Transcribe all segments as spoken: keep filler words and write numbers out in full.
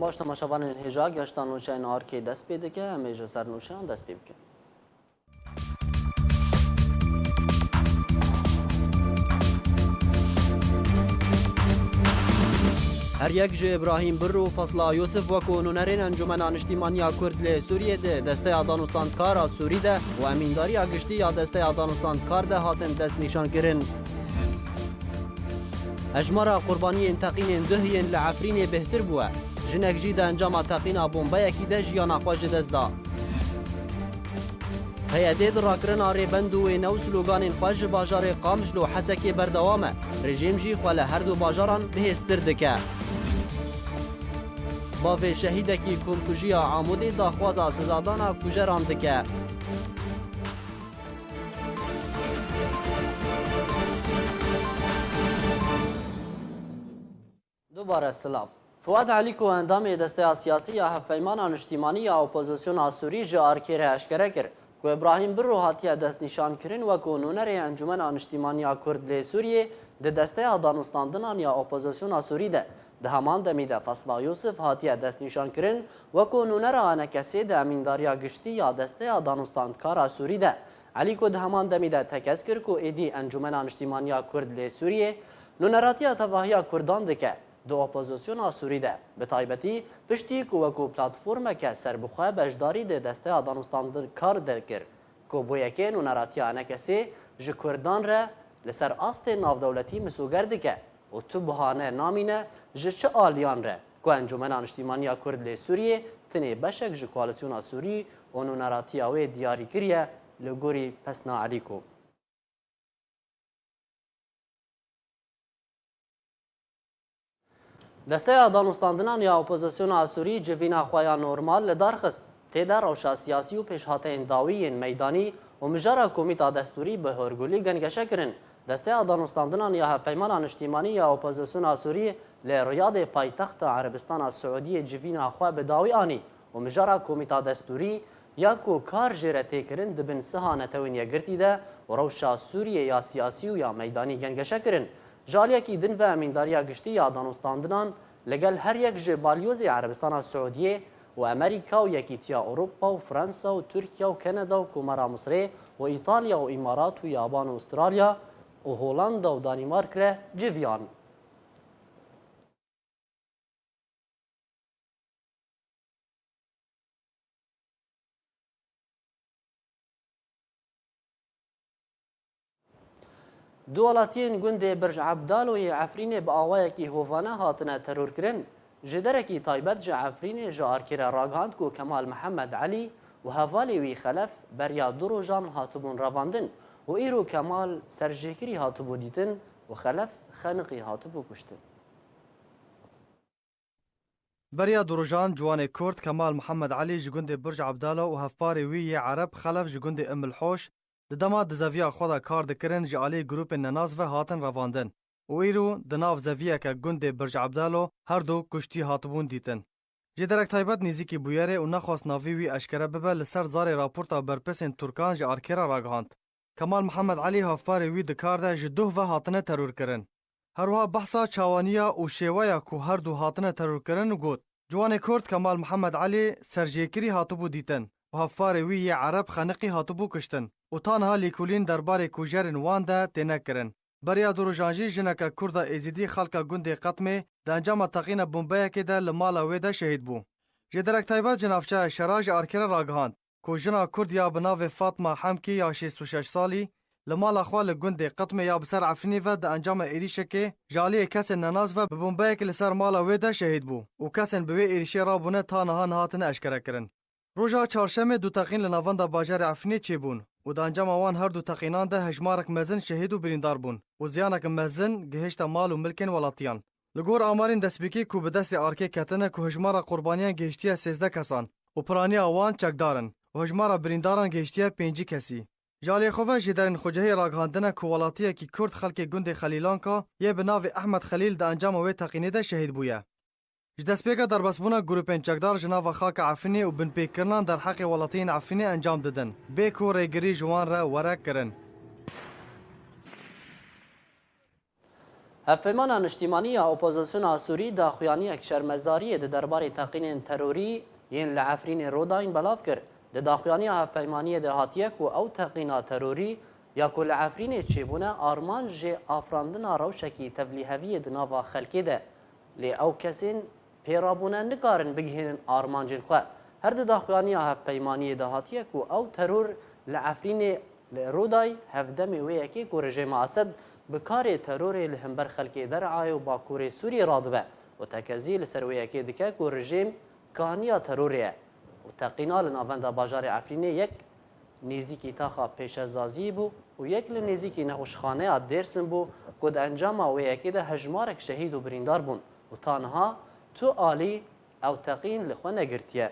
Baş temaşevanên hêja, geşta nûçeyên arkê dest pê dike, em ê ji ser nûçeyan dest pê bikin. Her yek ji Îbrahîm Birr û Fasla Yûsif wekû nûnerên Encûmena Niştîmaniya Kurd li Sûriyê di Desteya Danûstandkar a Sûrî de û Emîndariya Giştî ya Desteya Danûstandkar de hatin destnîşankirin. Hejmara qurbaniyên teqînên duh yên li Efrînê bêhtir bûye. Jinek jî di encama teqîna bombeyekî de jiyana xwe ji dest da. P Y D di rakirina rêbend û wêne û sloganên xwe ji bajarê Qamcil û Hesekê berdewam e. Rejîm jî xwe li her du bajaran bihêztir dike. Bavê şehîdekî komkujiya Amûdê daxwaza sizadana kujeran dike. Dubare silav. Fuad Elîko, endamê Desteya Siyasî ya Hevpeymana Niştîmanî ya Opozisyona Sûrî, ji arkê re eşkere kir ku Îbrahîm Birro hatiye destnîşankirin wekû nûnerê Encûmena Niştîmanî ya Kurd lê Sûriyê di Desteya Danûstandinan ya Opozisyona Sûrî de. Di heman demî de Fasla Yûsif hatiye destnîşankirin wekû nûnera ENKSê di Emîndariya Giştî ya Desteya Danûstandkara Sûrî de. Elîko di heman demî de tekez kir ku êdî Encûmena Niştîmaniya Kurd lê Sûriyê nûneratiya tevahiya Kurdan dike di opozisyona Sûrî de, bi taybetî piştî ku wekû platformeke serbixwe beşdarî di Desteya Danûstandkar de kir, ku bo yekê nûneratiya ENKSê ji Kurdan re li ser astê navdewletî misoger dike û tu buhane namîne ji çi aliyan re ku Encûmena Niştîmaniya Kurd lê Sûriyê tinê beşek ji koalîsyona Sûrî û nûneratiya wê diyarî kiriye, li gorî Pesna Elîko. Desteya Danûstandinan ya Opozisyona Sûrî civîna xwe ya normal li dar xist. Tê de rewşa siyasî û pêşhateyên dawî yên meydanî û mijara komîta destûrî bi horgulî gengeşe kirin. Desteya Danûstandinan ya Hevpeymana Niştîmanî ya Opozisyona Sûrî li Riyadê, paytexta Erebistana Siûdiyê, civîna xwe bi dawî anî û mijara komîta destûrî ya ku kar jê re tê kirin di bin siha Netewên Yekgirtî de û rewşa Sûriyê ya siyasî û ya meydanî gengeşe kirin. Ji aliyekî din ve Emîndariya Giştî ya Danûstandinan li gel her yek ji balyozê Erebistana Siûdiyê û Amerîka û Yekîtiya Ewropa û Fransa û Tirkiye û Kanada û Komara Misrê û Îtalya û Îmarat û Yaban û Australya û Holanda û Danîmark re civiyan. Du welatiyên gundê Birj Ebdalo yê Efrînê bi awayekî hovane hatine terorkirin. Ji derekî taybet ji Efrînê ji arkê re ragihand ku Kemal Mihemed Elî û hevalê wî Xelef beriya du rojan hatibûn revandin û îro Kemal serjêkirî hatibû dîtin û Xelef xeniqî hatibû kuştin. Beriya du rojan ciwanê Kurd Kemal Mihemed Elî ji gundê Burj Abdala û hevparê wî yê Ereb Xelef ji gundê Umm el Hoş di dema di zeviya xwe de kar dikirin ji alî grûpên nenas ve hatin revandin û îro di nav zeviyeke gundê Burj Abdalo her du kuştî hatibûn dîtin. Jêderek taybet nêzîkî bûyerê û nexwest navê wî eşkere bibe li ser zarê raporta berpirsên Turkan ji arkê re ragihand. Kemal Mihemed Elî hevparê wî di kar de ji duh ve hatine terorkirin. Her wiha behsa çawaniya û şêweya ku her du hatine terorkirin got, ciwanê Kurd Kemal Mihemed Elî serjêkirî hatibû dîtin û hevparê wî yê Ereb xeniqî hatibû kuştin û ta niha lêkolîn derbarê kujerên wan de têne kirin. Beriya du rojan jî jineke Kurda Êzidî xelka gundê Qetmê di encama teqîna bombeyekê de li mala wê de şehîd bû. Jêderek taybet ji navçeya Şera ji arkê re ragihand ku jina Kurd ya bi navê Fatma Hemkî ya şêst û şeş salî li mala xwe li gundê Qetmê ya bi ser Efrînê ve di encama êrîşekê ji aliyê kesên nenas ve bi bombeyekê li ser mala wê de şehîd bû û kesên bi wê êrîşê rabûne ta niha nehatine eşkerekirin. Roja çarşemê du teqîn li navenda bajarê Efrînê çêbûn û di encama wan her du teqînan de hejmarek mezin şehîd û birîndar bûn û ziyanek mezin gihişte mal û milkên welatiyan. Li gor amarên destpêkê ku bi destê arkê ketine ku hejmara qurbaniyan gihiştiye sêzdeh kesan û piraniya wan çekdar in û hejmara birîndaran gihiştiye pêncî kesî. Ji aliyê xwe ve jêderên xwecihiyê ragihandine ku welatiyekî Kurd xelkê gundê Xelîlanka yê bi navê Ehmed Xelîl di encama wê teqînê de şehîd bûye. Ji destpêka derbasbûna grûpên çekdar ji nava xaka Efrînê û binpêkirinan derheqê welatiyên Efrînê encam didin, bê ku rêgirî ji wan re were kirin. Hevpeymana Niştîmanî ya Opozisyona Sûrî daxuyaniyek şermezariyê di derbarê teqînên terorî yên li Efrînê Rodayn belav kir. Di daxuyaniya hevpeymaniyê de hatiye ku ew teqîna terorî ya ku li Efrînê çêbûne armanc jê afirandina rewşekî tevlîheviyê di nava xelkê de. Lê ew kesên pê rabûne nikarin bigihînin armancên xwe. Her di daxuyaniya hevpeymaniyê de hatiye ku ew teror li Efrînê li Rûday hevdemê wê yekê ku rejêma Esed bi karê terorê li hember xelkê Derayê û Bakurê Sûriyê radibe û tekezî li ser wê yekê dike ku rejîm kaniya terorê ye û teqîna li navenda bajarê Efrînê yek nêzîkî taxa pêşezaziyê bû û yek li nêzîkî nexweşxaneya Dêrsim bû ku di encama wê yekê de hejmarek şehîd û birîndar bûn û ta niha tu alî ew teqîn li xwe negirtiye.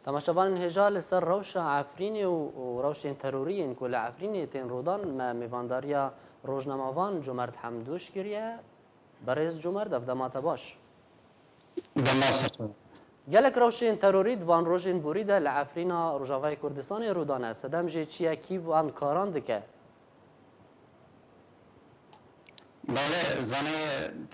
Temaşevanên hêja li ser rewşa Efrînê û, û rewşên terorî yên ku li Efrînê tên rûdan me mêvandariya rojnamevan Cumert Hemdûş kiriye. Berêz Cumert, ev dema te baş. Dema ser. Gelek rewşên terorî di van rojên borî de li Efrîna Rojavayê Kurdistanê rûdane. Sedem jê çi ye, kî van karan dike? Belê, zanê,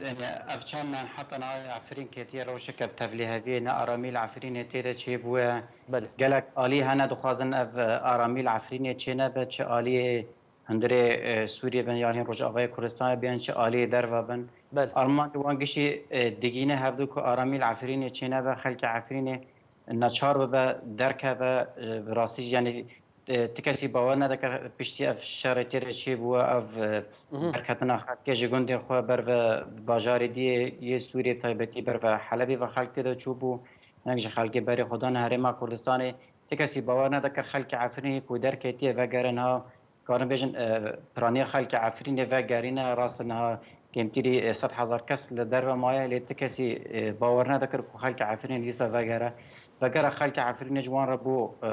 yani, ev çend meh heta niha Efrîn ketiye rewşeke tevlîheviyê, ne aramî li Efrînê tê de çêbûye. Belê. Gelek alî hene dixwazin ev, e, aramî li Efrînê çênebe, çi aliyê hundirê, e, Sûriyê bin, yan Rojavayê Kurdistanê bin, çi aliyê derve bin. Belê. Armanc wan gişî, e, digîne hevdu ku aramî li Efrînê çênebe, xelkê Efrînê neçar bibe, derkeve, e, bi rastî jî, yani, e, ti kesî bawer nedikir piştî ev şerê tê de çêbûye, ev, e, Mhm. derketina xelkê ji gundên xwe ber ve bajarê diyê yê Sûriyê, taybetî ber ve Helebê ve xelk tê de çûbû, hinek ji xelkê berê xwe dane Herêma Kurdistanê. Ti kesî bawer nedikir xelkê Efrînê ku derketiye vegere niha, karin bêjin, e, piraniya xelkê Efrînê vegerîne, rast e niha kêmtirî, e, sed hezar kes li derve maye, lê ti kesî, e, bawer nedikir ku xelkê Efrînê dîsa vegere. Vegera xelkê Efrînê ji wan re bû, e,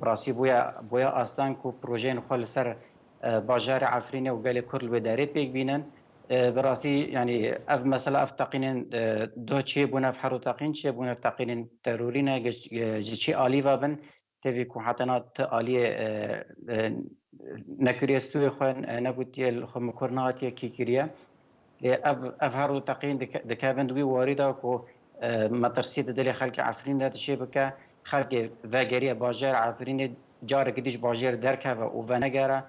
bi rastî bûye, bûye asteng ku projeyên xwe li ser, e, bajarê Efrînê û gelê Kurd li wê derê pêk bînin. E, bi rastî, yanî ev mesela, ev teqînên, e, doh çêbûn, ev her du teqîn çêbûn, ev teqînên terorî ne, ge-, e, ji çi alî ve bin, tevî ku heta niha ti aliyê, e, e, nekiriye stûyê xwe, e, negotiye, li xwe mikur nehatiye kî kiriye. Lê ev, ev her du teqîn dike-, dikevin di wî warî de ku, e, metirsî di dilê xelkê Efrîn de diçê bike, xelkê vegeriye bajarê Efrînê, carekî dî ji bajêr derkeve û venegere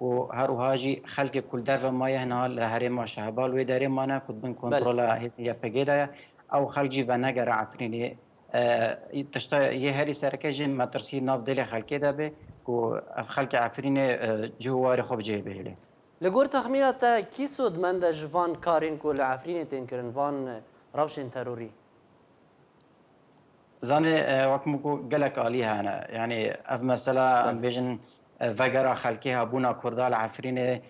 û her wiha jî xelkê ku li derve maye niha li herêma Şehba li wê derê mane ku di bin Belê. kontrola hêzên Y P G de ye. Ew xelk jî venegere Efrînê. E, tişta yê herî sereke jî metirsî nav dilê xelkê de be ku ev xelkê Efrînê, e, cih û warê xwe bi cihê bihêle. Li gor texmîna te kî sûdmend e ji van karên ku li Efrînê tên kirin, van rewşên terorî? Zanê, e, wek min got, gelek alî hene. Yanî ev mesela, em Belê. bêjin, e, vegera xelkê hebûna Kurda li Efrînê,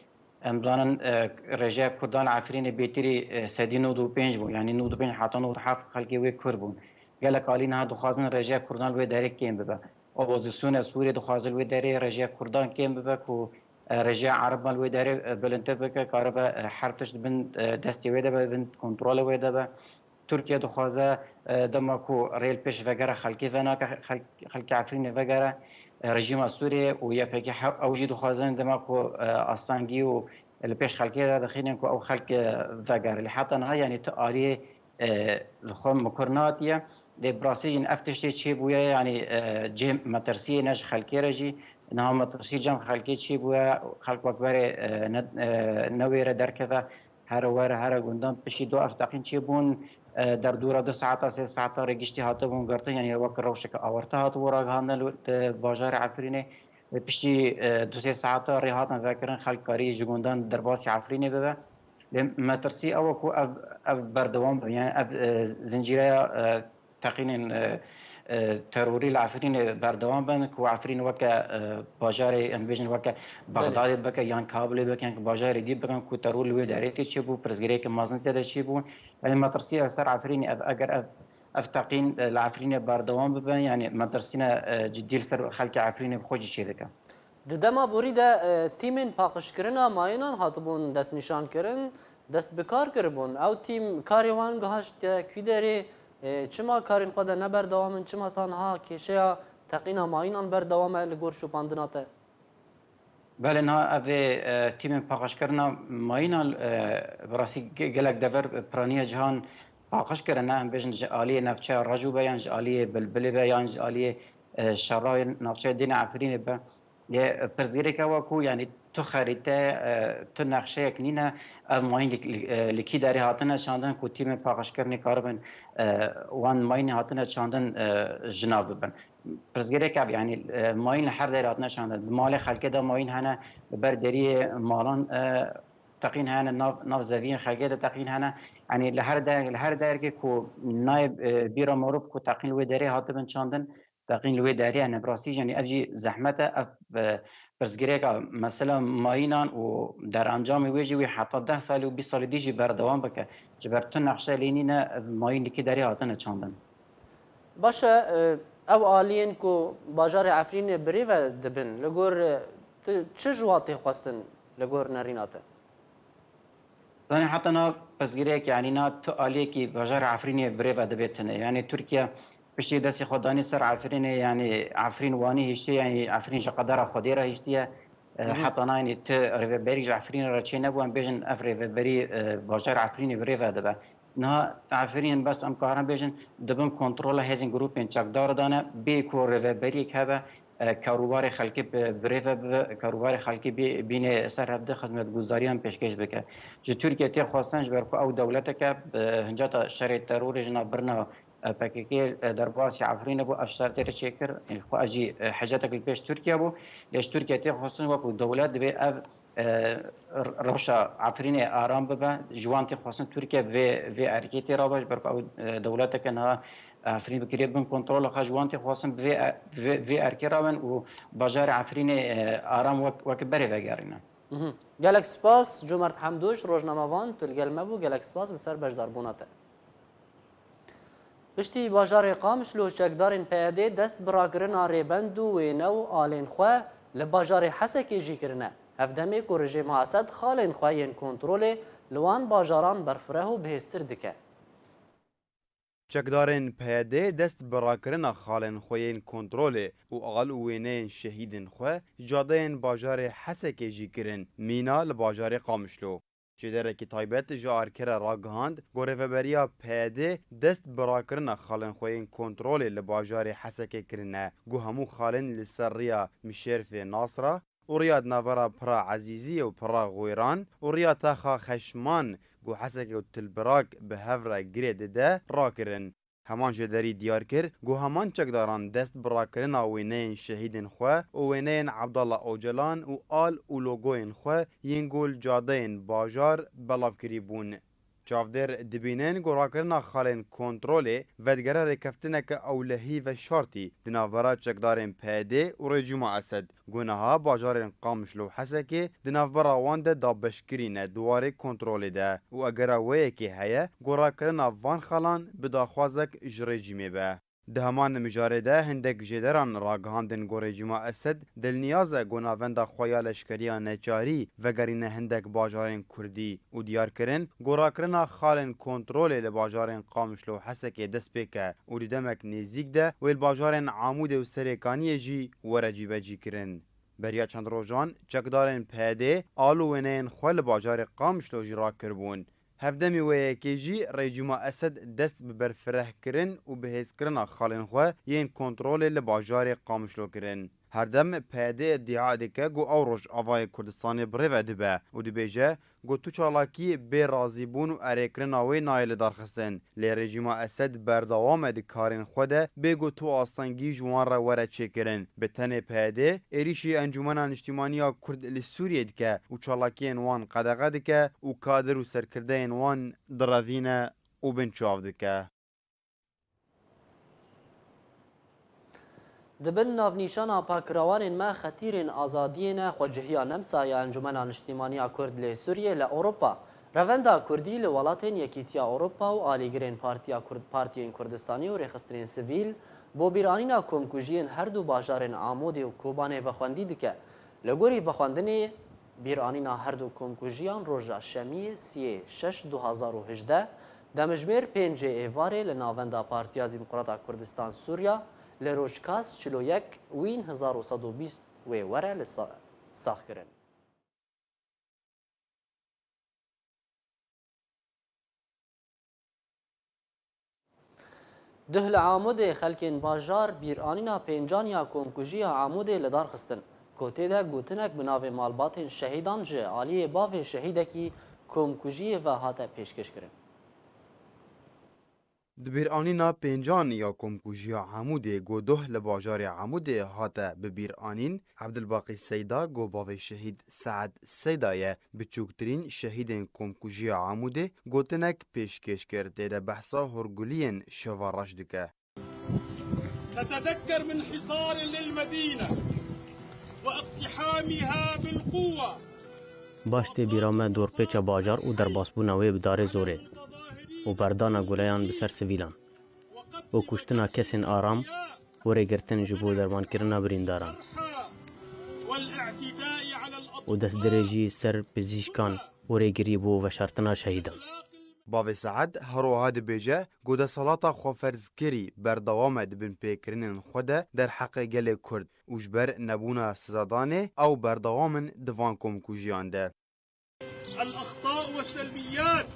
em zanin, e, rêjeya Kurdan li Efrînê bêtirî, e, sedî nod û pênc bû. Yanî nod û pênc heta nod û heft xelkê wê Kurd bûn. Gelek alî niha dixwazin rêjeya Kurdan li wê derê kêm bibe. Opozisyona Sûriyê dixwaze li wê derê rêjeya Kurdan kêm bibe ku, e, rêjeya Ereban li wê derê, e, bilindtir bike, karibe, e, her tişt bin, e, destê wê de be, bin kontrolê wê de be. Tirkiye dixwaze, e, dema ku rê li pêş vegere xelkê venake, xelk-, xelkê Efrînê vegere, e, rejîma Sûriyê û Y P G he-, ew jî dixwazin dema ku, e, astengî û li pêş xelkê de dixînin ku ew xelk, e, vegere. Lê heta niha, yanî tu aliyê, e, li xwe mikur nehatiye. Lê bi rastî jî ev tiştê çêbûye, yanî, e, cihê metirsiyê ne ji xelkê re jî. Niha metirsî cem xelkê çêbûye, xelk wek berê, e, ne, e, newêre derkeve. Here were, here gundan piştî du ev teqîn çêbûn, e, derdora du saeta, sê saeta rê giştî hatibûn girtin, yanî wek rewşeke awarte hatibû ragihandin li, li bajarê Efrînê. Lê piştî, e, du sê saeta rê hatin vekirin, xelk karî ji gundan derbasî Efrînê bibe. Lê metirsî ew e ku ev, ev berdewam bibe, yanî ev, e, zincîreya, e, teqînên, e, e, terorî li Efrînê berdewam bin, ku Efrîn weke, e, bajarê, em bêjin weke Belê. Bexdadê bike, yan Kabilê bike, yan bajarê dî bikin, ku teror li wê derê tê çêbû, pirsgirêkê mezin tê de çêbû. Yanî metirsî ev ser Efrînê, ev, eger ev, ev teqîn, e, li Efrînê berdewam bibe, yanî metirsîne, e, cidî li ser xelkê Efrînê bi xwe jî çêdike. Di dema borî de, e, tîmên paqijkirina mayînan hatibûn destnîşankirin. Dest bi kar kiribûn. Ew tîm karê wan gihaştiye kwî derê? E, çima karên xwe de ne berdewam in? Çima ta niha kêşeya teqîna mayînan berdewam e li gor şopandina te? Belê, niha ev ê, e, tîmên paqijkirina mayînan, e, bi rastî ge-, gelek dever piraniya cihan paqij kirine. Em bêjin ji aliyê navçeya Rejû be, yan ji aliyê Bilbilê be, yan ji aliyê, e, şerayê navçeya Dînê Efrînê be. Lê pirsgirêk ew e ku, yanî tu xerîte, e, tu nexşeyek nîne, ev mayîn li, li, e, li kî derê hatine çandin ku tîmên paqijkirinê karibin, e, wan mayînê hatine çandin, e, ji nav bibin. Pirsgirêk ev, yanî, e, mayîn li her derê hatine çandin. Di malê xelkê de mayîn hene, li ber deriyê malan, e, teqîn hene, nav, nav zeviyên xelkê de teqîn hene. Yanî li her der, li her derkê ku nayê, e, bîra mirov ku teqîn li wê derê hatibin çandin, teqîn li wê derê hene. Bi rastî jî, yanî ev jî zehmet e, ev, e, pirsgirêka mesela mayînan û derencamê wê jî wî heta deh salî û bîst salî dî jî berdewam bike. Ji ber tu nexşe lê nîne, ev mayîn li kî derê hatine çandin. Baş e, e, ew aliyên ku bajarê Efrînê birêve dibin, li gor, e, tu çi ji wan tê xwestin li gor nerîna te? Zanî heta niha pirsgirêk, yanî niha tu aliyekî bajarê Efrînê birêve dibe tune. Yanî Tirkiye piştî destê xwe danî ser Efrînê, yanî Efrîn wanî hiştiye, yanî Efrîn ji qedera Xwedê re hiştiye. E, Hı hı. Heta niha yanî tu rêveberî ji Efrînê re çênebû, em bêjin ev rêveberî, e, bajarê Efrînê birêve dibe. Niha Efrîn bes em karin bêjin di bin kontrola hêzên grûpên çekdar de ne, bê ku rêveberiyek hebe, e, karûbarê xelkê bi, birêve bibe, karûbarê xelkê bê, bîne ser hevdî xizmetguzariyan pêşkêş bike. Ji Tirkiye tê xwestin ji ber ku ew dewleteke, e, hinceta şerê terorê ji nav birina, e, P K K, e, derbasî Efrînê bû, ev şer tê re çêkir. Yanî xwe jî, e, hicetek li pêş Tirkiye bû. Lê ji Tirkiye tê xwestin wekû dewlet dibê ev, e, r-, rewşa Efrînê aram bibe. Ji wan tê xwestin Tirkiye vê, vê erkê tê rabe, ji ber ku ew, e, dewleteke niha Efrîn bikiriye bin kontrola xwe, ji wan tê xwestin bi vê, vê, vê erkê rabin û bajarê Efrînê, e, aram wek, wek berê vegerîne. Mhm. Gelek spas, Cumert Hemdû ji rojnamevan, tu li gel me bû, gelek spas li ser beşdarbûna te. Piştî bajarê Qamişlo çekdarên P Y D'ê dest bi rakirina rêbend û wêne û alên xwe li bajarê Hesekê jî kirine. Hevdemê ku rejîma Esed xalên xwe yên kontrolê li wan bajaran berfireh û bihêztir dike. Çekdarên P Y D'ê dest bi rakirina xalên xwe yên kontrolê û al û wêneyên şehîdên xwe ji cadeyên bajarê Hesekê jî kirin mîna li bajarê Qamişlo. Jêderekî taybet ji Arke re ragihand ku rêveberiya P Y D'ê dest bi rakirina xalên xwe yên kontrolê li bajarê Hesekê kirine, ku hemû xalên li ser riya Mişêrfê Nasra û riya di navbera Pira Ezîziyê û Pira Xwêran û riya Taxa Xeşman ku Hesekê û Tilbirak bi hev re girê dide, rakirin. Heman jêderî diyar kir ku heman çekdaran dest bi rakirina wêneyên şehîdên xwe û wêneyên Abdallah Ocalan û al û logoyên xwe yên ku li cadeyên bajar belav kirî bûn. Çavdêr dibînin ku rakirina xalên kontrolê vedigere rêkeftineke ewlehî veşartî di navbera çekdarên P Y D'ê û rejîma Esed, ku niha bajarên Qamişlo û Hesekê di navbera wan de dabeşkirî ne di warê kontrolê de û egera wê yekê heye ku rakirina van xalan bi daxwazek ji rejîmê be. Di heman mijarê de hindek jêderan ragihandin ku rejîma Esed dilniyaz e ku navenda xwe ya leşkeriya neçarî vegerîne hindek bajarên kurdî û diyar kirin ku rakirina xalên kontrolê li bajarên Qamişlo û Hesekê dest pê ke û di demek nêzîk de wê li bajarên Amûdê û Serêkaniyê jî were cîbecîkirin. Beriya çend rojan çekdarên P Y D'ê al û wêneyên xwe li bajarê Qamişlo jî rakiribûn. Hevdemî wê yekê jî rejîma Esed dest bi berfirehkirin û bihêzkirina xalên xwe yên kontrolê li bajarê Qamişlo kirin. Herdem P Y D îdia dike ku ew Rojavayê Kurdistanê bi rê ve dibe û dibêje ku tu çalakî bê razîbûn û erêkirina wê nayê lidarxistin. Lê rejîma Esed berdewam e di karên xwe de bê ku tu astengî ji wan re were çêkirin. Bi tenê P Y D êrîşî Encûmena Niştîmaniya Kurd li Sûriyê dike û çalakiyên wan qedexe dike û kadir û serkirdeyên wan direvîne û binçav dike. Di bin navnîşana pakirawanên me xetîrên azadiyê ne xwecihiya nemsa ya Encûmena Niştîmaniya Kurd lê Sûriyê li Ewropa. Revenda Kurdî li welatên Yekîtiya Ewropa û alîgirên Partiya Kurd, Partiyên Kurdistanî û rêxistinên sivîl bo bîranîna komkujiyên her du bajarên Amûdê û Kobanê vexwendî dike. Li gorî vexwendinê, Bîranîna her du komkujiyan roja Şemiyê siyê şeş du hezar û hejdeh, demjimêr pêncê êvarê li Navenda Partiya Demokrata Kurdistan Sûriya li Rojkas çil û yek wîn hezar û sed û bîst wê were li sa-, sax kirin. Duh li Amûdê xelkên bajar bîranîna pêncan ya komkujiya Amûdê li dar xistin, ku tê de gotinek bi navê malbatên şehîdan ji aliyê bavê şehîdekî komkujiyê ve hate pêşkêşkirin. Di bîranîna pêncan ya komkujiya Amûdê ku duh li bajarê Amûdê hate bi bîr anîn, Ebdilbaqî Seyda ku bavê şehîd Seed Seyda ye, biçûktirîn şehîdên komkujiya Amûdê, gotinek pêşkêş kir, tê de behsa hûrguliyên şeva reş dike. نتذكر من حصار للمدينة واقتحامها بالقوة. Baş tê bîra me dorpêça bajar û derbasbûna wê bi darê zorê û berdana guleyan bi ser sivîlan û kuştina kesên aram û rêgirtin ji bo dermankirina birîndaran û destdirêjî ser pizîşkan û rêgirî bo veşartina şehîdan. Bavê Seed her wiha dibêje ku desthilata xweferzkirî berdewam e di binpêkirinên xwe de derheqê gelê Kurd û ji ber nebûna sizadanê ew berdewam in di van komkujiyan de. الأخطاء والسلبيات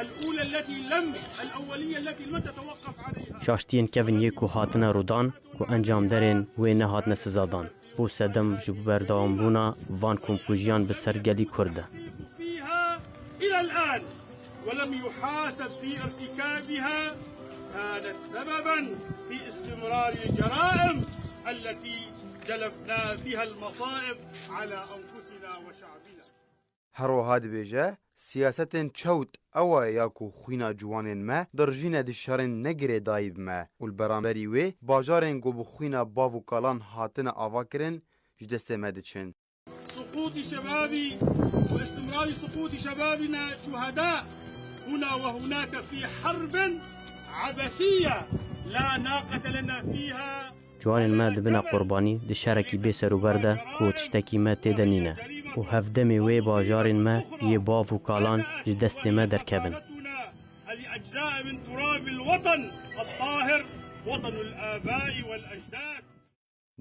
الأولى التي لم، الأولية التي لم تتوقف عليها. Şaştiyên kevin yê ku hatine rûdan, ku encamderên wê nehatine sizadan, bû sedem ji berdewambûna van komkujiyan bi ser gelî Kurd e. فيها إلى الآن ولم يحاسب في ارتكابها كانت سببا في استمرار الجرائم التي جلبنا بها المصائب على أنفسنا وشعبنا. Her wiha dibêje, siyasetên çewt ew e ya ku xwîna ciwanên me dirjîne di şerên negirêdayî bi me û li beramberî wê bajarên ku bi xwîna bav û kalan hatine avakirin ji destê me diçin. سقوط شبابي واستمرار سقوط شبابنا شهداء هنا وهناك في حرب عبثية لا ناقة لنا فيها. Ciwanên me dibine qurbanî di şerekî bê serûber de ku tiştekî me tê de nîne û hevdemê wê bajarên me yê bav û kalan ji destê me derkevin. لأجزاء من تراب الوطن الطاهر، وطن الآباء والأجداد.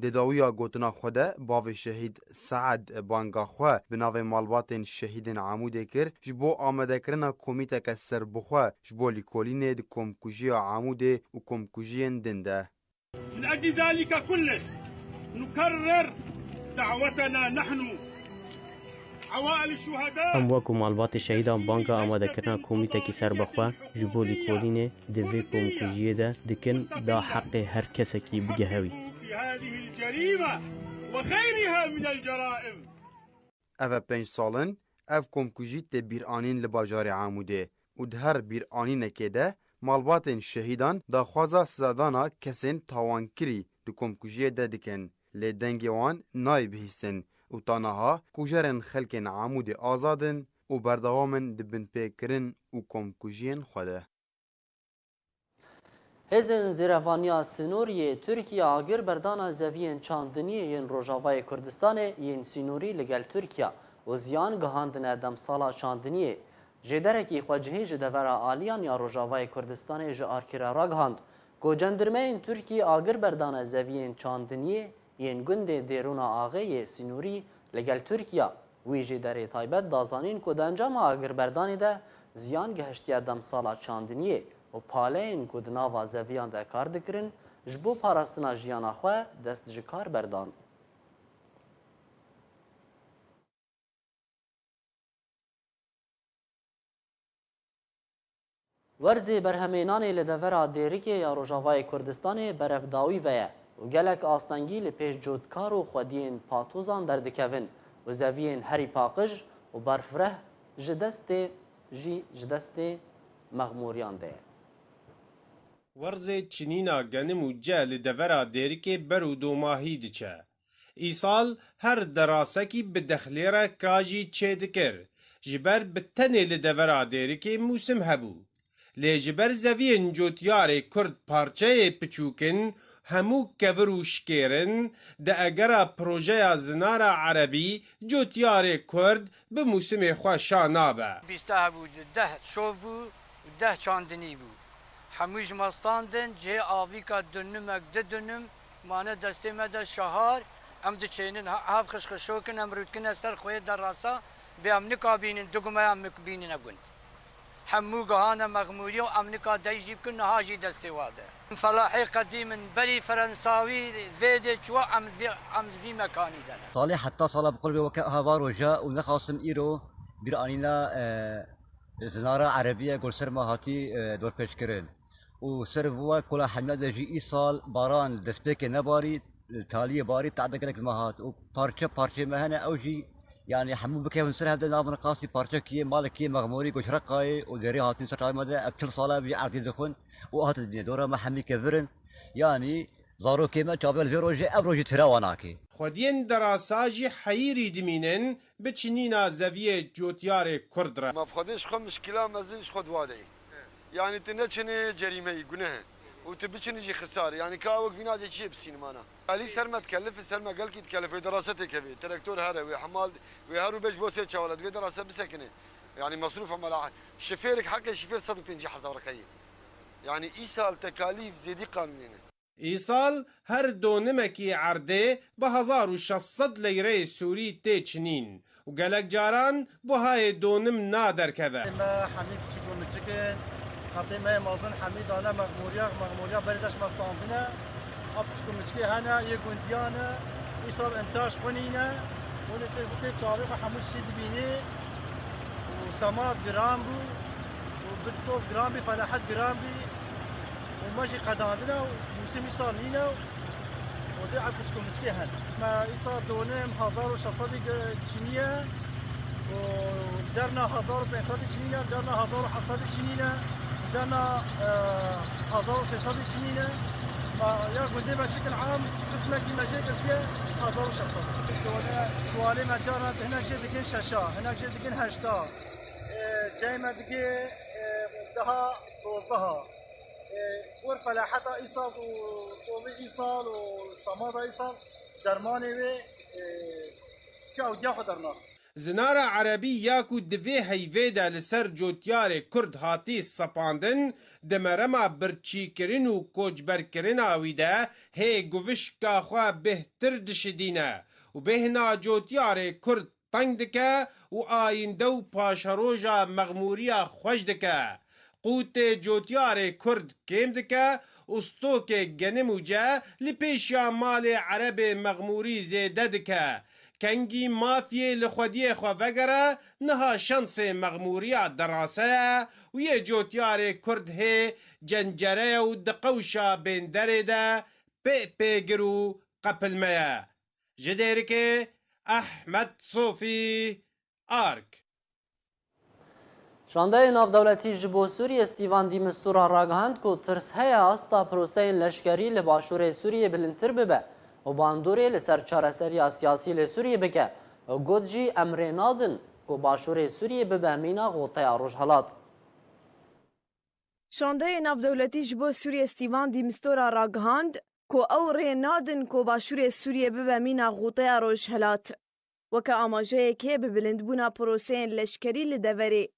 Di dawiya gotina xwe de bavê şehîd Seed banga xwe bi navê malbatên şehîdên Amûdê kir ji bo amadekirina komîteke serbixwe ji bo lîkolînê di komkujiya Amûdê û komkujiyên din de. من أجل ذلك كله نكرر دعوتنا نحن عوائل الشهداء. Em wekî malbatê şehîdan banga amadekirina komîtekî serbixwe ji bo lîkolînê di vê komkujiyê de dikin, da heqê her kesekî bigehewî. في هذه الجريمة وغيرها من الجرائم. Ev e pênc sal in ev komkujî tê bîranîn li bajarê Amûdê û di her bîranînekê de malbatên şehîdan daxwaza sizadana kesên tawankirî di komkujiyê de dikin. Lê dengê wan nayê bihîstin û ta niha kujerên xelkên Amûdê azad in û berdewam in di binpêkirin û komkujiyên xwe de. Hêzên Zêrevaniya Sinûr yê Tirkiye agir berdana zeviyên çandiniyê yên Rojavayê Kurdistanê yên sînorî li gel Tirkiye û ziyan gihandine demsala çandiniyê. Jêderekî xwecihî ji devera aliyan ya Rojavayê Kurdistanê ji Arkîre ragihand ku cendirmeyên Tirkî agir berdane zeviyên çandiniyê yên gundê Dêrûna Axê yê sînorî li gel Tirkiye. Wî jêderê taybet da zanîn ku di encama agirberdanê de ziyan gihiştiye demsala çandiniyê û paleyên ku di nava zeviyan de kar dikirin ji bo parastina jiyana xwe dest ji kar berdan. Werzê berhemê nanê li devera Dêrikê ya Rojavayê Kurdistanê berevdawî ve ye û gelek astengî li pêş cotkar û xwediyên patozan derdikevin û zeviyên herî paqij û berfireh ji destê jî ji destê mexmûriyan de ye. Werzê çinîna genim û ce li devera Dêrikê ber û domahî diçe. Îsal her derasekî bi dexlê re kajî çêdikir, ji ber bi tenê li devera Dêrikê mûsim hebû. Lê ji ber zeviyên cotyarê Kurd parçeyê piçûk in, Hemû kevir û şikêrin di egera projeya Zinara Erebî cotyarê Kurd bi mûsimê xwe şa nabe. Bîsta hebû, deh şov bû, deh çandinî bû. Hemû ji me standin, cihê avîka dunimek, du dunim, mane destê me de şahar, em diçênin, ha-, hev xişxişokin, em rûdkine ser xweyê derasa, bê em nika bînin, du gumeya em bînine gund. Hemû gihane mexmûrî û em nika dey jî bikin, niha jî destê wa de. Felahê qedîm in, berî Ferensawî vê dê çûwa em vê, em vî mekanî de ne. Salê heta sala bi qulbê weke aha va roja û nexasim îro bîranîna, e, zinara erebî ye ku li ser me hatî, e, dorpêçkirin. Û ser va kola hemiya de jî îsal baran destpêkê nebarî, taliyê barî, te'de gelek li me hat û parçe parçeyê me hene, ew jî, yanî hemû bikevin ser hev de nabin qasî parçekî yê malekî yê mexmûrî ku ji Reqayê û derê hatin ser çavê me de, ev çil sala ev jî erdê dixwin û hatin dibîne. Dora me hemî kevir in, yanî zarokê me çaviya li vê rojê, ev rojî tira wan nake. Xwediyên derasa jî heyîrî dimînin bi çinîna zeviyê cotyarê Kurd re. Ma bi Xwedê ji xwe mişkîla mezin ji xwe di wa de ye. Yanî tu neçinê cerîme yî, guneh e. Û tu biçinî jî xisar e. Yanî ka wek vîna de çiyê bi sînimana. Alî ser me dikelife, ser me gelkî dikelife, wê derasa têkevê. Traktor here, wê hemal, wê her û beş bo sê çawala, divê derasa bisekine. Yanî mesrûf emela. Şifêrik heqê şifêr sed û pêncî hezar qeyî. Yanî îsal tekalîf zêdî qanûnê ne. Îsal her donimekî erdê bi hezar û şeş sed leyreyê sûrî tê çinîn û gelek caran buhayê donim naderkeve. Me hemî piçik û miçik in. Xetê me yê mezin hemî dane mexmûriya, mexmûriya berê de ji me standine. A piçik û miçikê hene, yê gundiyan e, îsal intaş xwe nîne. Hûn ê tê bûkê çavê xwe hemû tiştî dibînî. Û sema giran bû. Û bir toz giran bî, felahet giran bî. Û me jî qedandine û mûsim îsal nîne û dê ev piçik û miçikê hene. Me îsal donim hezar û şeş sedî çiniye û derna hezar û pênc sedî çinîne, derna hezar û heft sedî çinîne, derna, e, hezar û sê sedî çinîne. Ma ya gundê me şikil am qismekî me jê girtiye hezar û şeş sedî. Done çiwalê me carna hinek jê dikin şeşa, hinek jê dikin heşta. E, cayê me digê, e, deha, dozdeha. E, gor felaheta îsal û tovê îsal û semada îsal dermanê wê, e, çi ewdiya xwe dernax. Zinara erebî ya ku di vê heyvê de li ser cotyarê Kurd hatî sepandin, di merema birçîkirin û koçberkirina wî de hê guvişka xwe bêhtir dişidîne û bêhna cotyarê Kurd teng dike û ayînde û paşeroja mexmûriya xweş dike. Qûtê cotyarê Kurd kêm dike û stokê genim û ce li pêşiya malê erebê mexmûrî zêde dike. Kengî mafiyê li xwediyê xwe vegere, niha şensê mexmûriya derase ye û yê cotyarê Kurd hê cencereye û di qewşa bênderê de pê pêgir û qepilme ye. Ji Dêrikê Ehmed Sofî, Ark. Şandeyê navdewletî ji bo Sûriyê Stîvan Dîmistura ragihand ku tirs heye asta proseyên leşkerî li başûrê Sûriyê bilindtir bibe û bandorê li ser çareseriya siyasî li Sûriyê bike û got jî, em rê nadin ku başûrê Sûriyê bibe mîna xoteya Rojhelat. Şandeyê navdewletî ji bo Sûriyê Stîvan Dîmistora ragihand ku ew rê nadin ku başûrê Sûriyê bibe mîna xoteya Rojhelat. Weke amajeyekê bi bilindbûna proseyên leşkerî li deverê.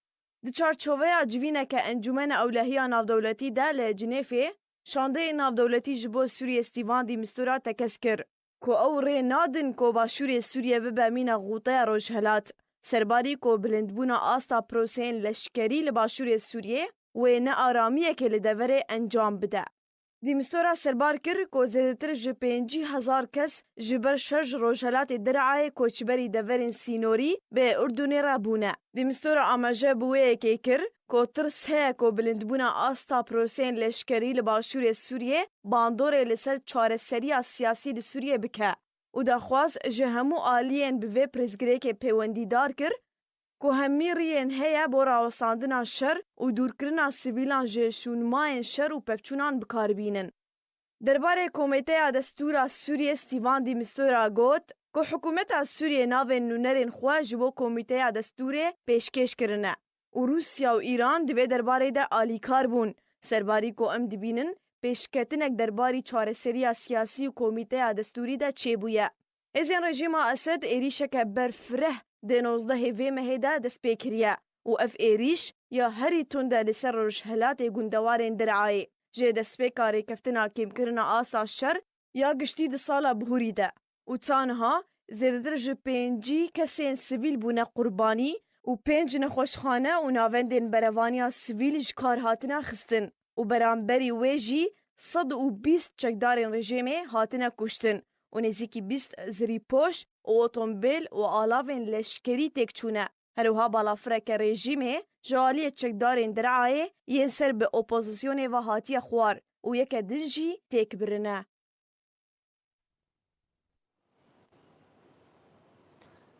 Di çarçoveya civîneke Encûmena Ewlehiya Navdewletî de li Cinêfê, şandeyê navdewletî ji bo Sûriyê Stîvan Dîmistura tekez kir ku ew rê nadin ku başûrê Sûriyê bibe mîna xoteya Rojhelat, serbarî ku bilindbûna asta proseyên leşkerî li başûrê Sûriyê wê nearamiyekê li deverê encam bide. Dîmistora serbar kir ku zêdetir ji pêncî hezar kes ji ber şer ji rojhelatê Dir'ayê koçberî deverên sînorî bi Urdunê re bûne. Dîmistora amaje bi wê yekê kir ku tirs heye ku bilindbûna asta proseyên leşkerî li başûrê Sûriyê bandorê li ser çareseriya siyasî li Sûriyê bike û daxwaz ji hemû aliyên bi vê pirsgirêkê pêwendîdar kir ku hemî riyên heye bo rawestandina şer û dûrkirina sivîlan ji şûnmayên şer û pevçûnan bi kar bînin. Derbarê Komîteya Destûra Sûriyê Stîvan Dîmistura got ku hikûmeta Sûriyê navên nûnerên xwe ji bo Komîteya Destûrê pêşkêş kirine û Rûsya û Îran di vê derbarê de alîkar bûn, serbarî ku em dibînin pêşketinek derbarî çareseriya siyasî û komîteya destûrî de çêbûye. Hêzên rejîma Esed êrîşeke berfireh di nozdehê vê mehê de dest pê kiriye û ev êrîş ya herî tund e li ser rojhilatê gundewarên Derayê ji destpêka rêkeftina kêmkirina asta şer ya giştî di sala bihurî de û ta niha zêdetir ji pêncî kesên sivîl bûne qurbanî û pênc nexweşxane û navendên berevaniya sivîl ji kar hatine xistin û beramberî wê jî sed û bîst çekdarên rejîmê hatine kuştin û nêzîkî bîst zirîpoş û otomobil û alavên leşkerî têk çûne. Her wiha balafireke rejîmê ji aliyê çekdarên Derayê yên ser bi opozisyonê ve hatiye xwar û yeke din jî têk birine.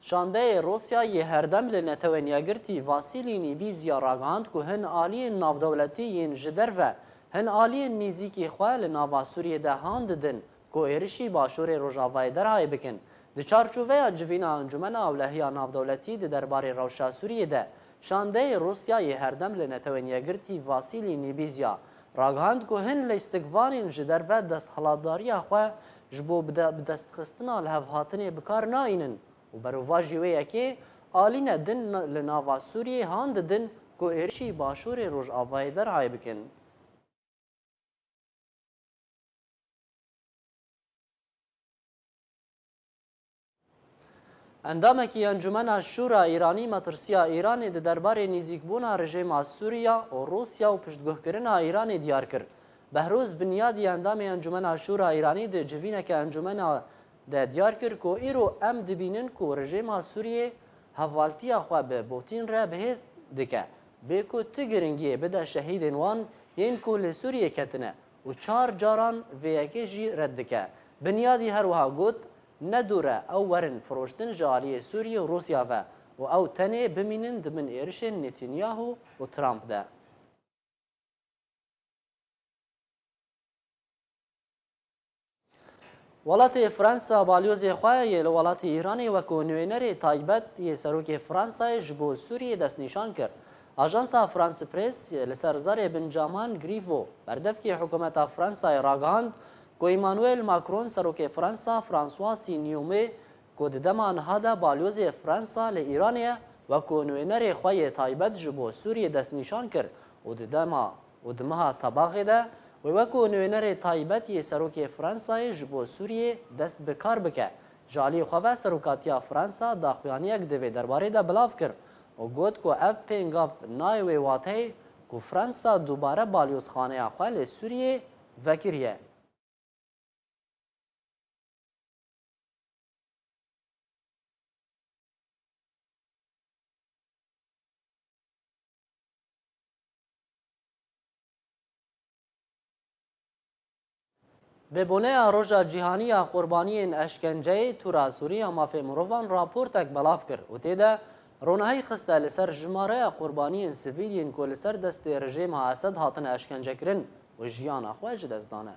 Şandeyê Rûsya yê herdem li Netewên Yekgirtî Vasîlî Nîbîzya ragihand ku hin aliyên navdewletî yên ji derve, hin aliyên nêzîkî xwe li nava Sûriyê de han didin ku êrişî başûrê rojavayê Derayê bikin. Di çarçoveya civîna Encûmena Ewlehiya Navdewletî di derbarê rewşa Sûriyê de, şandeyê Rûsya yê herdem li Netewên Yekgirtî Vasîlî Nîbîzya ragihand ku hin lîstikvanên ji derve desthilatdariya xwe ji bo bide-, bidestxistina lihevhatinê bi kar nayînin û berovajî wê yekê alîne din li nava Sûriyê han didin ku êrişî başûrê rojavayê Derayê bikin. Endamekî Encûmena Şûra Îranî metirsiya Îranê di derbarê nêzîkbûna rejêma Sûriya û Rûsya û piştguhkirina Îranê diyar kir. Behrûz Binyadî endamê Encûmena Şûra Îranî di civîneke encûmena de diyar kir ku îro em dibînin ku rejêma Sûriyê hevaltiya xwe bi Pûtîn re bi hêz dike. Bê ku tu giringiyê bide şehîdên wan yên ku li Sûriyê ketine û çar caran vê yekê jî red dike. Binyadî her wiha got, ne dûr e ew werin firoştin ji aliyê Sûriyê û Rûsya ve û ew tenê bimînin di bin êrişên Netanyahu û Trump de. Welatê Fransa balyozê xwe yê li welatê Îranê wekû nûnerê taybet yê serokê Fransayê ji bo Sûriyê destnîşan kir. Ajansa France Press li ser zarê Benjamin Griveaux, berdevkê hikûmeta Fransayê ragihand ku Emmanuel Macron, serokê Fransa François Fillon, ku di dema niha de balyozê Fransa li Îranê ye, wekû nûnerê xwe yê taybet ji bo Sûriyê destnîşan kir û di dema û di meha Tebaxê de wê wekû nûnerê taybet yê serokê Fransayê ji bo Sûriyê dest bi kar bike. Ji alî xwe ve serokatiya Fransa daxuyaniyek di vê derbarê de belav kir û got ku ev pêngav nayê wê wateyê ku Fransa dubare balyozxaneya xwe li Sûriyê vekiriye. Bi boneya Roja Cîhanî ya Qurbaniyên Eşkenceyê, Tura Sûrî ya Mafê Mirovan raportek belav kir û tê de ronahî xiste li ser jimareya qurbaniyên sivîl yên ku li ser destê rejêma Esed hatine eşkencekirin û jiyana xwe ji dest dane.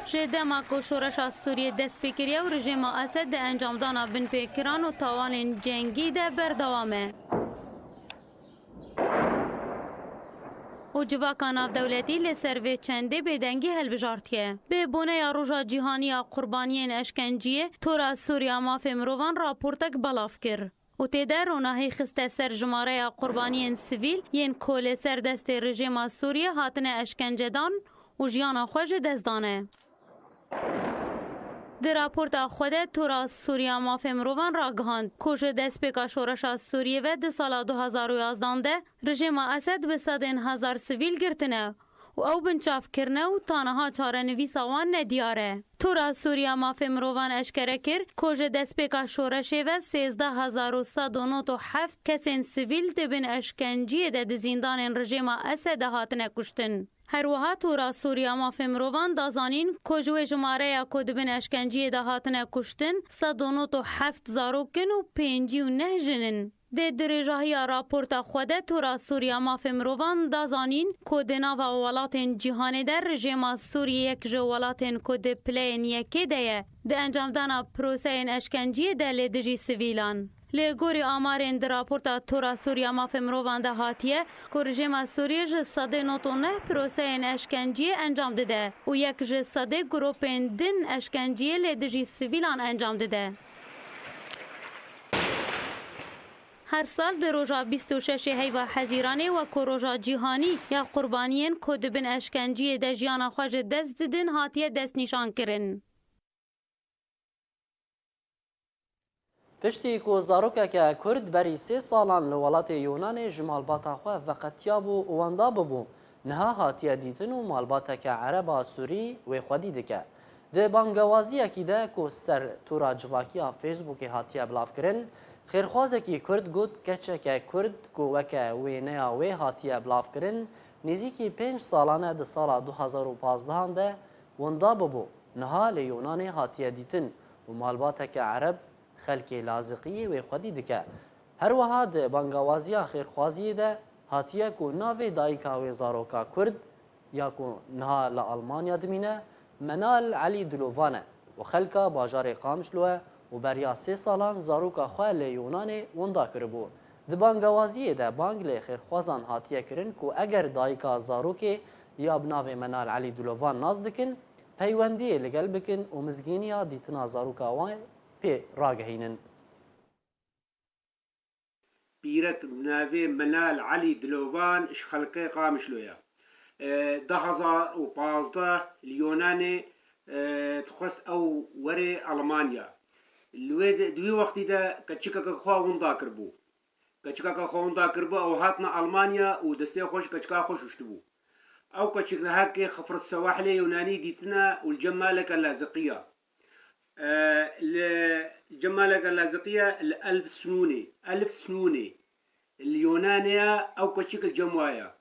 Ji dema ku şoreşa Sûriyê dest pê kiriye û rejêma Esed di encamdana binpêkiran û tawanên cengî de berdewam e. Û civaka navdewletî li ser vê çendê bêdengî hilbijartiye. Bi boneya Roja Cîhanî ya Qurbaniyên Eşkenciyê, Tora Sûriya Mafê Mirovan raportek belav kir. û tê de ronahî xiste ser jimareya qurbaniyên sivîl yên ku li ser destê rejêma Sûriyê hatine eşkencedan û jiyana xwe ji dest dane. Di raporta xwe de Tora Sûriya Mafê Mirovan ragihand ku ji destpêka şoreşa Sûriyê ve di sala du hazar û yazdan de rejêma Esed bi sedên hezar sivîl girtine û ew binçav kirine û ta niha çarenivîsa wan nediyar e. Tora Sûriya Mafê Mirovan eşkere kir ku ji destpêka şoreşê ve sêzdeh hezar û sed û nod û heft kesên sivîl di bin eşkenciyê de di zîndanên rejêma Esedê hatine kuştin. Her wiha Tora Sûriya Mafê Mirovan da zanîn ku ji wê jimareya ku di bin eşkenciyê de hatine kuştin, sed û nod û heft zarok in û pêncî û neh jin in. Di dirêjahiya raporta xwe de Tora Sûriya Mafê Mirovan da zanîn ku di nava welatên cîhanê de rejêma Sûriyê yek ji welatên ku di pileyên yekê de ye, di encamdana proseyên eşkenciyê de li dijî sivîlan. Li gorî amarên di raporta Tora Sûriya Mafê Mirovan de hatiye ku rejîma Sûriyê ji sedê nod û neh proseyên eşkenciyê encam dide û yek ji sedê grûpên din eşkenciyê li dijî sivîlan encam dide. Her sal di roja bîst û şeş heyva Hezîranê weko roja cîhanî ya qurbaniyên ku di bin eşkenciyê de jiyana xwe ji dest didin hatiye destnîşankirin. Piştî ku zarokeke Kurd berî sê salan li welatê Yunanê ji malbata xwe veqetiyabû û wenda bibû, niha hatiye dîtin û malbateke Ereba Sûrî wê xwedî dike. Di bangewaziyekî de ku ser tûra civakiya Facebookê hatiye bilavkirin, xêrxwazekî Kurd got, keçeke Kurd ku weke wêneya wê hatiye bilavkirin, nêzîkî pênc salan e di sala du hezar û pazdehan de wenda bibû, niha li Yunanê hatiye dîtin û malbateke Ereb xelkê Laziqiyê wê xwedî dike. Her wiha di bangawaziya xêrxwaziyê de hatiye ku navê dayika wê zaroka Kurd ya ku niha li Almanya dimîne, Menal Elî Dilovan e û xelka bajarê Qamişlo e û beriya sê salan zaroka xwe li Yunanê winda kiribû. Di bangewaziyê de bang li xêrxwazan hatiye kirin ku eger dayika zarokê ya bi navê Menal Elî Dilovan nas dikin, peywendiyê li gel bikin û mizgîniya dîtina zaroka wan pê ragehînin. Pîrek bi navê Menal Elî Dilovan ji xelkê Qamişlo ye. E, du hezar û pazdeh li Yunanê, e, dixwest ew were Almanya. Li wê de, di wî wextî de keçikeke xwe winda kiribû. Keçikeke xwe winda kiribû, ew hatine Almanya û destê xwe ji keçika xwe şuştibû. Ew keçik niha kê Xifr Sewahilê Yunanî dîtine û li cem maleke Laziqiya. E, li cem maleke Laziqiya li Elf Snûnê, Elf Snûnê, li Yunanê ya, ew keçik li cem wa ya.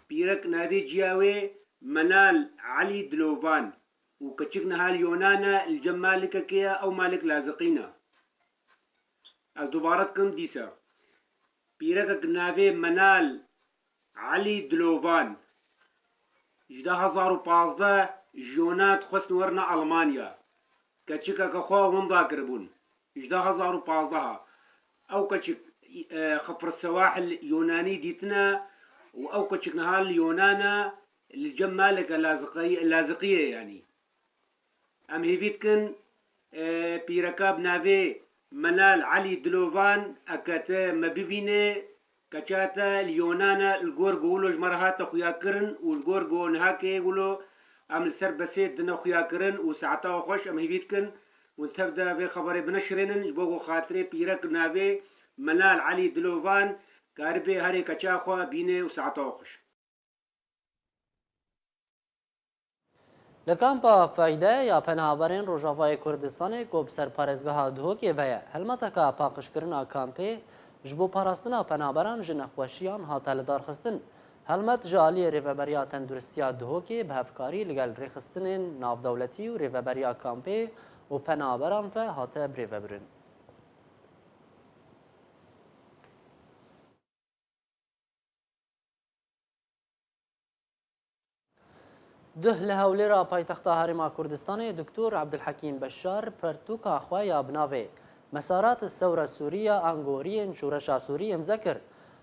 Pîrek navê ciya wê Menal Elî Dilovan û keçik niha li Yunan e, li cem malikekê ye, ew malik Laziqîn e. Ez dubare dikim dîsa. Pîrekek navê Menal Elî Dilovan ji du hezar û pazdeh ji Yunan dixwestin werine Almanya. Keçikeke xwe winda kiribûn. Ji du hezar û pazdeh a. Ew keçik, e, Xifr Sewahil Yunanî dîtine û ew keçik niha li Yunan e, li cem maleke Laziqiyê, Laziqiyê yanî. Em hêvî dikin, e, pîreka bi navê Menal Elî Dilovan, eke te me bibîne, keça te li Yonan e, li gor ku wilo ji me re hate xuyakirin û li gor ku niha kê wilo em li ser besê dine xuyakirin û saeta we xweş, em hêvî dikin hûn tev de vê xeberê bineşirênin, ji bo ku xatirê pîrek navê Menal Elî Dilovan karibê herê keça xwe bîne û saeta we xweş. Li kampa Feyde ya penaberên Rojavayê Kurdistanê ku bi ser parêzgeha Duhokê ve ye, helmeteke paqijkirina kampê ji bo parastina penaberan ji nexweşiyan hate lidarxistin. Helmet ji aliyê Rêveberiya Tenduristiya Duhokê bi hevkarî li gel rêxistinên navdewletî û Rêveberiya Kampê û Penaberan ve hate birêvebirin. Duh li Hewlêra paytexta Herêma Kurdistanê Doktor Ebdulhekîm Beşar pirtûka xwe ya bi navê Mesarat Sewra Sûriye, Angoriyên Şoreşa Sûrî îmze kir.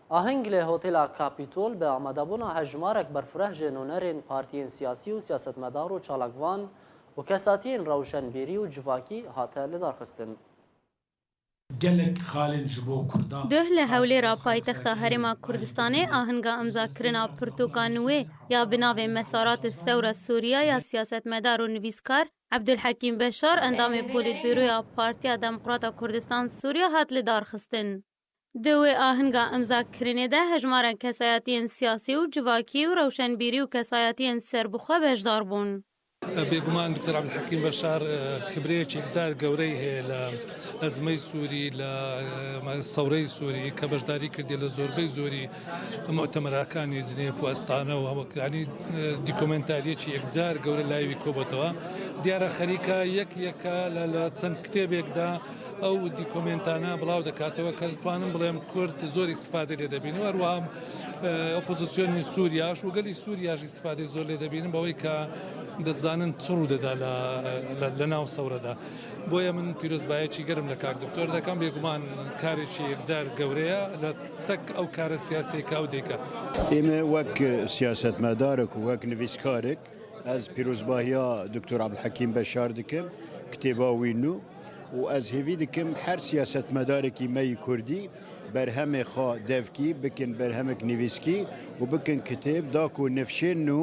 Aheng li Hotela Kapîtol bi amadebûna hejmarek berfireh ji nûnerên partiyên siyasî û siyasetmedar û çalakvan û kesatiyên rewşenbîrî û civakî hate lidarxistin. Gelek xalên ji bo Kurdan. Duh li Hewlêra paytexta Herêma Kurdistanê ahinga imzakirina pirtûka nûê ya bi navê Mesarat Sewra Sûriya ya siyasetmedar û nivîskar Ebdulhekîm Beşar, endamê Polîtbûroya Partiya Demokrata Kurdistan Sûriya hat lidarxistin. Di wê ahinga imzakirinê de hejmarek kesayetiyên siyasî û civakî û rewşenbîrî û kesayetiyên serbixwe beşdar bûn. Bêguman Doktor Ebdulhekîm Beşar, e, xibreyek yekcar gewreyî heye li ezmey Sûrî, li, e, sewrey Sûrî, ke beşdarî kirdiye li zorbey zorî mu'temerakanî Cinêf û Estane û hemû, yanî, e, dokumentariyekî yekcar gewre layê wî kobetewî. Diyar e xerîka yek yeke li, li çend kitêbek de ew dokumentane bilav dikatewî, ke dixwanim bilim Kurd zor îstîfade lê dibîne. Her wiha, e, opozisyonê Sûriye û gelî Sûriye jî îstîfade zor lê dibînin, bawê ke dizanin çi rû dide li, li, li nav sewre de. بۆیە من پیرۆزبایەکی گەرم لە کاک دکتۆر دەکەم، بێگومان کارێکی یەکجار گەورەیە لە تەک ئەو کارە سیاسیەی کە ئەو دەیکا. ئێمە وەک سیاسەتمەدارێک و وەک نویسکارێک، ez pîrozbahiya Doktor Abdulhekîm Beşar dikim, kitêba wî nû, û ez hêvî dikim her siyasetmedarekî me yî kurdî berhemê xwe devkî bikin berhemek nivîskî û bikin kitêb, da ku nifşên nû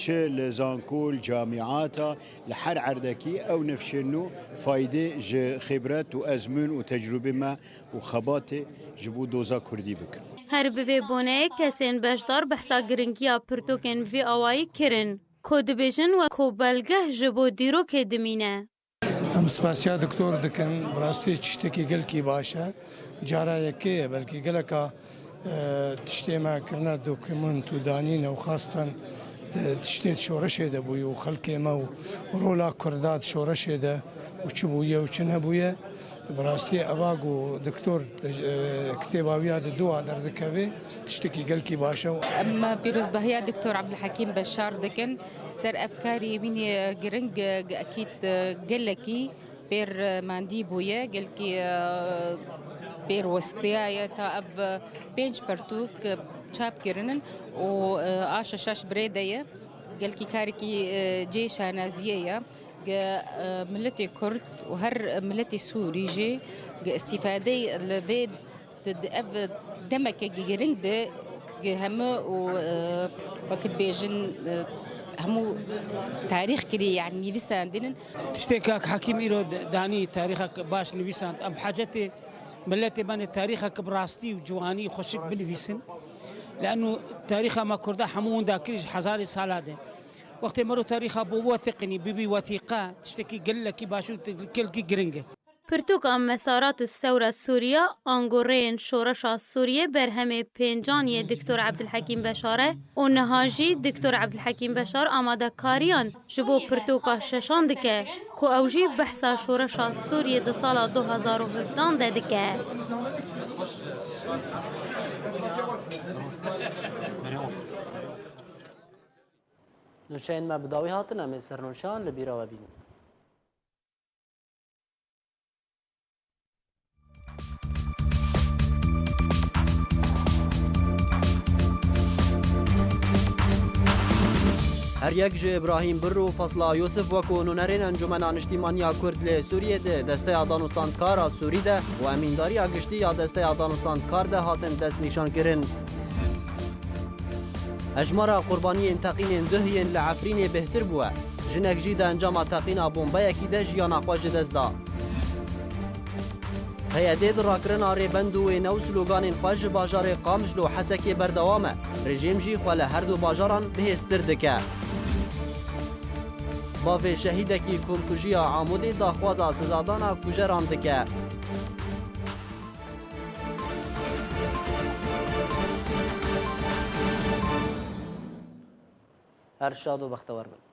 çi li zankol, camîata, li her erdekî ew nifşên nû faydê ji xibret û ezmûn û tecrûbê me û xebatê ji bo doza kurdî bikin. Her bi vê boneyê kesên beşdar behsa giringiya pirtûkên bi vî awayî kirin, ku dibêjin wek ku belgeh ji bo dîrokê dimîne. Em spasiya doktor dikin, bi rastî tiştekî gelkî baş e. Cara yekê ye, belkî geleka, e, tiştê me kirine dokument û danîne û xastan, e, tiştê şoreşê de bûye û xelkê me û rola Kurda di şoreşê de û çi bûye û çi nebûye. Bi rastî eva ku doktor, e, kitêba wî ya di dua derdikeve, tiştekî gelkî baş e. Em pîrozbahiya Doktor Abdulhekîm Beşar dikin. Ser ev karî wînê giring, e, ekîd, e, gelekî pêr, e, mandî bûye, gelkî, e, pêr westiyaye ta ev, e, pênc pertûk, e, çap kirinin û, e, a şeşa ji birê de ye. Gelkî karekî, e, cê şanaziyê ye. Ge, e, miletê Kurd û her miletê Sûrî jî ge îstîfadeyê li vê di, di ev demeke giring de ge hemû û, e, wekî dibêjin, e, hemû tarîx kirî, yani nivîsandinin. Tiştê kak Hekîm îro d-, danî tarîxek baş nivîsand. Em hacetê miletê me ne tarîxek bi rastî û ciwanî xweşik binivîsin. Leno tarîxa me Kurda hemû winda kirî ji hezarê sala de. Wextê mero tarîxa bo wethîqinî bibî wethîqe, tiştekî gelekî baş û gelekî giring e. Pirtûka Mesarat Sewra Sûriya, ango rêyên şoreşa Sûriyê berhemê pêncan yê Diktor Ebdilhekîm Beşar e û niha jî Diktor Ebdilhekîm Beşar amadekariyan ji bo pirtûka şeşan dike, ku ew jî behsa şoreşa Sûriyê di sala du hazar û hevdan de dike. Nûçeyên me bi dawî hatin, em ê sernûçeyan li bîra we bînin. Her yek ji Îbrahîm Birr û Fazla Yûsif wekû nûnerên Encûmena Niştîmaniya Kurd li Sûriyê di Desteya Danûstandkara Sûrî de û emîndariya giştî ya Desteya Danûstandkar de hatin destnîşankirin. Hejmara qurbaniyên teqînên duh yên li Efrînê bêhtir bûye. Jinek jî di encama teqîna bombeyekî de jiyana xwe ji dest da. P Y D di rakirina rêbend û wêne û sloganên xwe ji bajarê Qamclo Hesekê berdewam e. Rejîm jî xwe li her du bajaran bihêztir dike. Bavê şehîdekî komkujiya Amûdê daxwaza sizadana kujeran dike. Her şad û bextewar bin.